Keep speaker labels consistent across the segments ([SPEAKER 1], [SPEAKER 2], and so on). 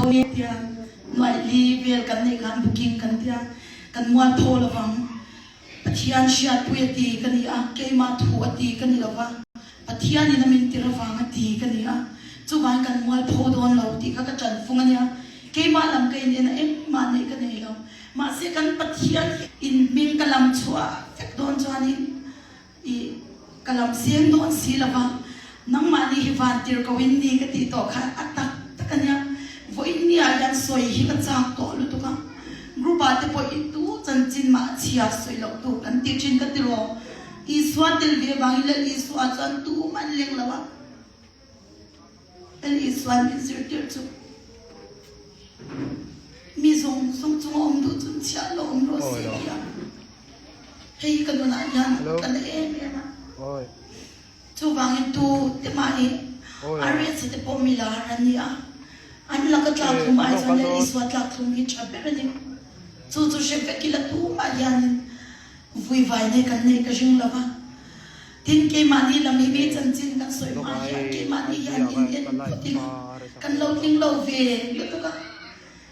[SPEAKER 1] mualpho nge tia nuaih li vel kan neih khan booking kan tia kan mualpho lovang. Pathian hriatpui a ti ka ni a, keimah thu a ti ka ni lova, Pathianin a min tir avang a ti ka ni a, chuvangin kan mualpho dawn lo tih kha ka ṭanfung a nia. Keimah lam ka in en a, engmah neih ka nei lo. Mahse kan Pathian hi in hming ka lam chhuah vek dawn chuanin I ka lam seng dawn si lo va, nangmahni hi van tir ko in ni ka tih tawh kha a tak tak a nia. Vawiin ni ah hian sawi hi ka chak tawh lutuk a, group ah te pawh i tu chanchin mah a chhia sawi loh tur kan ti thin ka ti rawh. Isua tel ve vangin Lal Isua chuan tumah an leng lo a. Lal Isua'n min zirtir chu mi zawng zawng chunga awm duh chu chhiah lo awm rawh se ti a. Hei hi ka nunah hian ka la em em a. Chuvangin tu te mah hi a riatsa te pawh mi lar an ni a, an laka tlak thlum ai chuan Lal Isua tlak thlum hi tha ber a ni. Chu chu hre vek ila tumah hianin Vuivai nei kan neih ka ring lo va, tin keimahni lam hi mi chanchin kan sawi hma hian keimahni hian in en phawt ila kan lo tling lo ve lutuk a,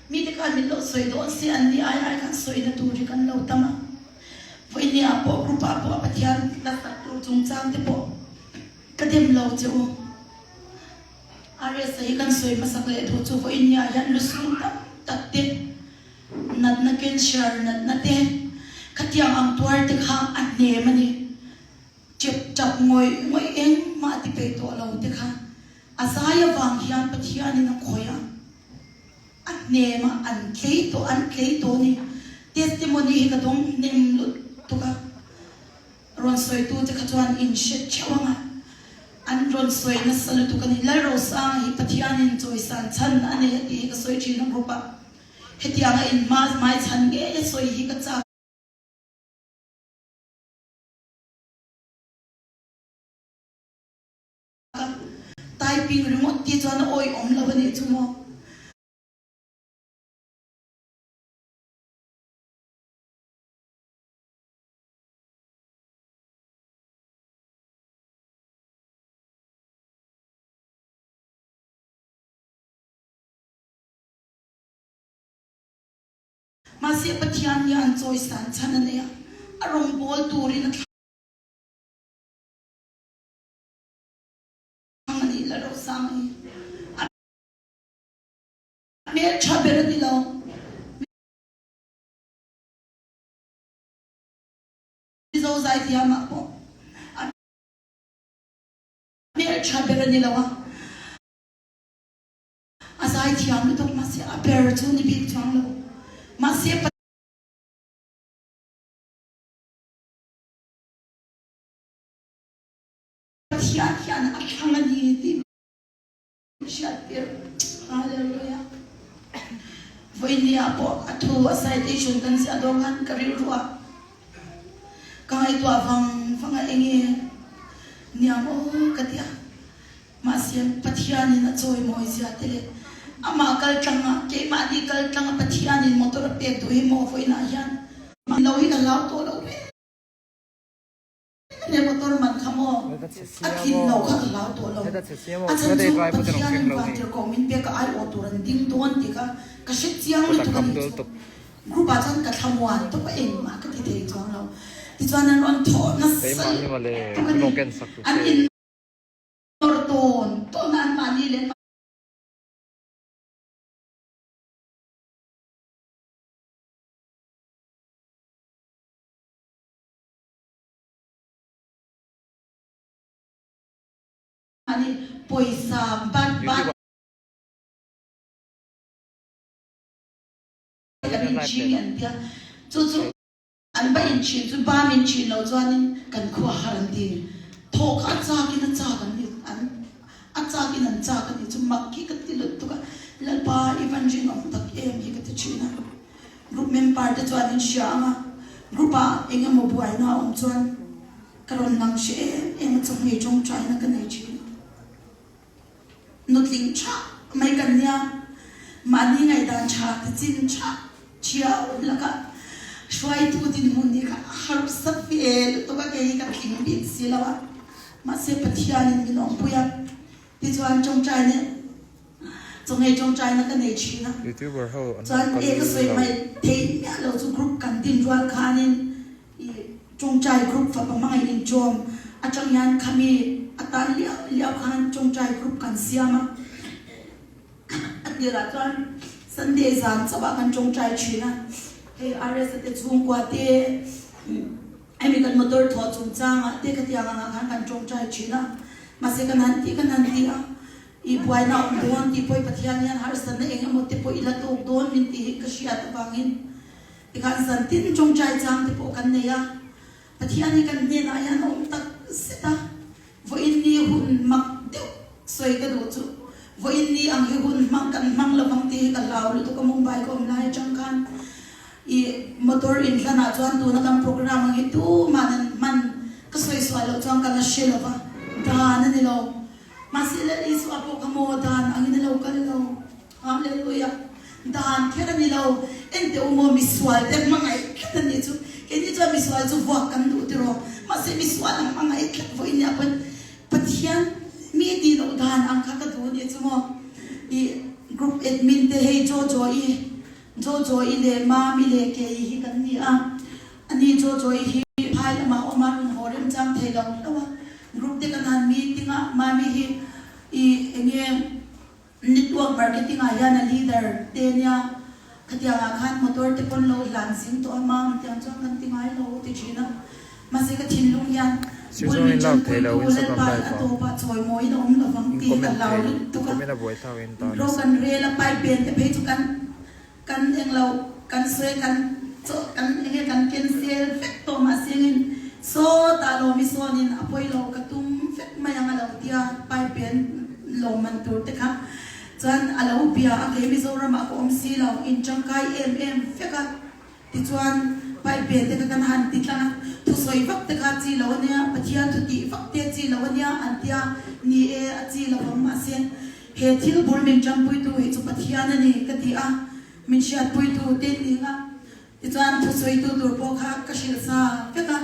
[SPEAKER 1] mite khan min lo sawi dawn se an ni ai ai khan sawina tur hi kan lo tam a, vawinia pawh group ah pawh a Pathian la sak tur chungchang te pawh ka dem lo che u. RSA hi kan sawi hmasak leh duh chu vawinia hian lusum tam tak te Natna cancer natna te khatiang ang tuar te kha a hnem a ni. Chep chap ngawih ngawih engmah a ti peih tawh lo te kha a zai avang hian Pathianin a khawih a, a hnem a, an tlei tawh an tlei tawh a ni. Testimony hi ka dawng hnem lutuk a, rawn sawitu te kha chuan in hre theuh ang a, an rawn sawi nasa lutuk a ni. Lalrosanga hi Pathianin chawisan chhan a nei a tih hi ka sawi thin a group ah. Hetianga in hma hmai chhan ngei a sawi hi ka chak a, typing ringawt ti chuan a awihawm lo a nih chu maw. Mahse Pathian hian chawisan chhan a nei a, a rawngbâwl tûrin a thlang a nih la rosang a ni. A hmelṭha ber a ni lo. Mizo zaithiamah pawh a hmelṭha ber a ni lo a. A zaithiam lutuk mahse a ber chu ni bik chuang lo. Mahse Pathian hian a thlang a ni tih hriat tir. Hallelujah. Vawinia pawh a thu a citation kan ziah dawn khan ka rilru ah ka ngaihtuah vang vang a enge niang aw ka ti a. Mahse, Pathianin a chawimawi zia te leh amah kal tlanga, keimahni kal tlanga Pathianin motor a pek duh hi maw vawiinah hian lo hi ka hlau tawh lo reng reng motor man kha maw a tlin lo kha ka hlau tawh lo. A chhan chu Pathianin vantirhkoh min pek a aiawh tur an ding dawn tih kha ka hre chiang lutuk a nih chu. Group ah chuan ka thlamuan tawp a engmah ka ti thei chuang lo. Tichuan an rawn thawh nasa lutuk a ni. An in. Nawr tawn tawn a anmahni leh anmahni pawisa bat bat lam in ching an tia chu chu An va inchhin chu bam inchhin lo chuanin kan khua har an ti. Thawh kha a chakin a chak an ni an a chakin an chak a ni chu mak hi ka ti lutuk a, Lalpa i van rinawm tak em hi ka ti thin a. Group member te chuan in hria ang a, group ah eng emaw buaina a awm chuan ka rawn lang hre em em a chawhmeh tawngtaina ka nei thin a. Nutling tha mai kan nia, mahni ngaihdan tha ti chin tha thiau lakah hruaitu dinhmun hi kha a harsa ve lutuk a, kei hi ka tling bik si lo a, mahse Pathianin min awmpui a, tichuan tawngtai leh. Chawngei tawngtaina ka nei thin a.
[SPEAKER 2] Youtuber ho an
[SPEAKER 1] Chuan
[SPEAKER 2] kal
[SPEAKER 1] e ka sawi
[SPEAKER 2] lo.
[SPEAKER 1] hmaih theih miah lo chu group kan din rual khanin i tawngtai group fapa hmangaih inṭawm atang hian khami atan liau liau khan tawngtai group kan siam a. A tirah chuan Sunday zan chauh ah kan tawngtai thin a. Hei RS-a te chhungkua te Hemi kan motor thawh chungchangah te khatiang angah khan kan tawngtai thin a, mahse kan han tih kan han ti a, i buaina a awm dawn tih pawh i Pathian hian harsatna eng emaw te pawh i la tawk dawn min tih hi ka hriat avangin tikhan zantin tawngtai chang te pawh kan nei a, Pathian hi kan hnenah hian a awm tak zet a, Vawiin ni hun mak deuh sawi ka duh chu vawiin ni ang hi hun hmang kan hmang lo vang tih hi ka hlau lutuk a Mumbai ka awm lai atang khan i motor inhlan ah chuan tuna kan program ang hi tuman an hman ka sawi sual loh chuan ka la hre lo va dan a ni lo mahse Lal Isua pawh kha maw dan angin a lo kal lo. Hallelujah. Dan kher a ni lo. Ente u maw misual te hmangaih tlat a nih chu. Keini chuan misual chu vuak kan duh tiraw. Mahse misual ang hmangaih tlat vawiin nia pawn Pathian mi tih loh dan ang kha ka duh a nih chu maw. I group admin te hei Jojo-i, Jojo-i leh Mami leh Kei hi kan ni a. Ani Jojo-i hi phai lamah a awm a, rawn haw remchang thei lo hlauh a. Group te kan han meeting a, Mami hi i enge Network marketing ah hian a leader te nia, khatiang ah khan motor te pawn lo hlan zing tawh a mam tiang chuan kan ti ngai lo ti thin a, mahse ka thinlung hian
[SPEAKER 2] Sir
[SPEAKER 1] bul
[SPEAKER 2] zawng
[SPEAKER 1] min
[SPEAKER 2] in lak thei lo
[SPEAKER 1] tanpuitu
[SPEAKER 2] Instagram
[SPEAKER 1] Lalpa
[SPEAKER 2] live
[SPEAKER 1] a
[SPEAKER 2] ah
[SPEAKER 1] tawpah chawimawiin a awm lovang
[SPEAKER 2] in
[SPEAKER 1] tih ka
[SPEAKER 2] comment
[SPEAKER 1] hlau
[SPEAKER 2] thei
[SPEAKER 1] lutuk a,
[SPEAKER 2] comment a buai thlak in ta
[SPEAKER 1] ro
[SPEAKER 2] nasa.
[SPEAKER 1] kan rel a pipe pen te phei chu kan Kan englo kan sawi kan chawh kan enge kan cancel vek tawh mahse engin sawtah lawmi sawnin a pawi lo ka tum vek mai ang a lo tia pipe an lawm man tur te kha chuan a lo bia a kei Mizoramah ka awm si lo in tangkai em em vek a tichuan pipe te kha kan han ti tlang a thusawi vak te kha chi lo ania Pathian thu tih vak te chi lo ania an tia ni e a chi lo ang mahse He thil bul min ṭampuitu hi chu Pathian a ni ka ti a, min hriatpuitu te ning a, tichuan thusawitu tur pawh kha ka hrilh sa vek a,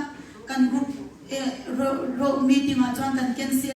[SPEAKER 1] kan group eh ro meeting ah chuan kan cancel.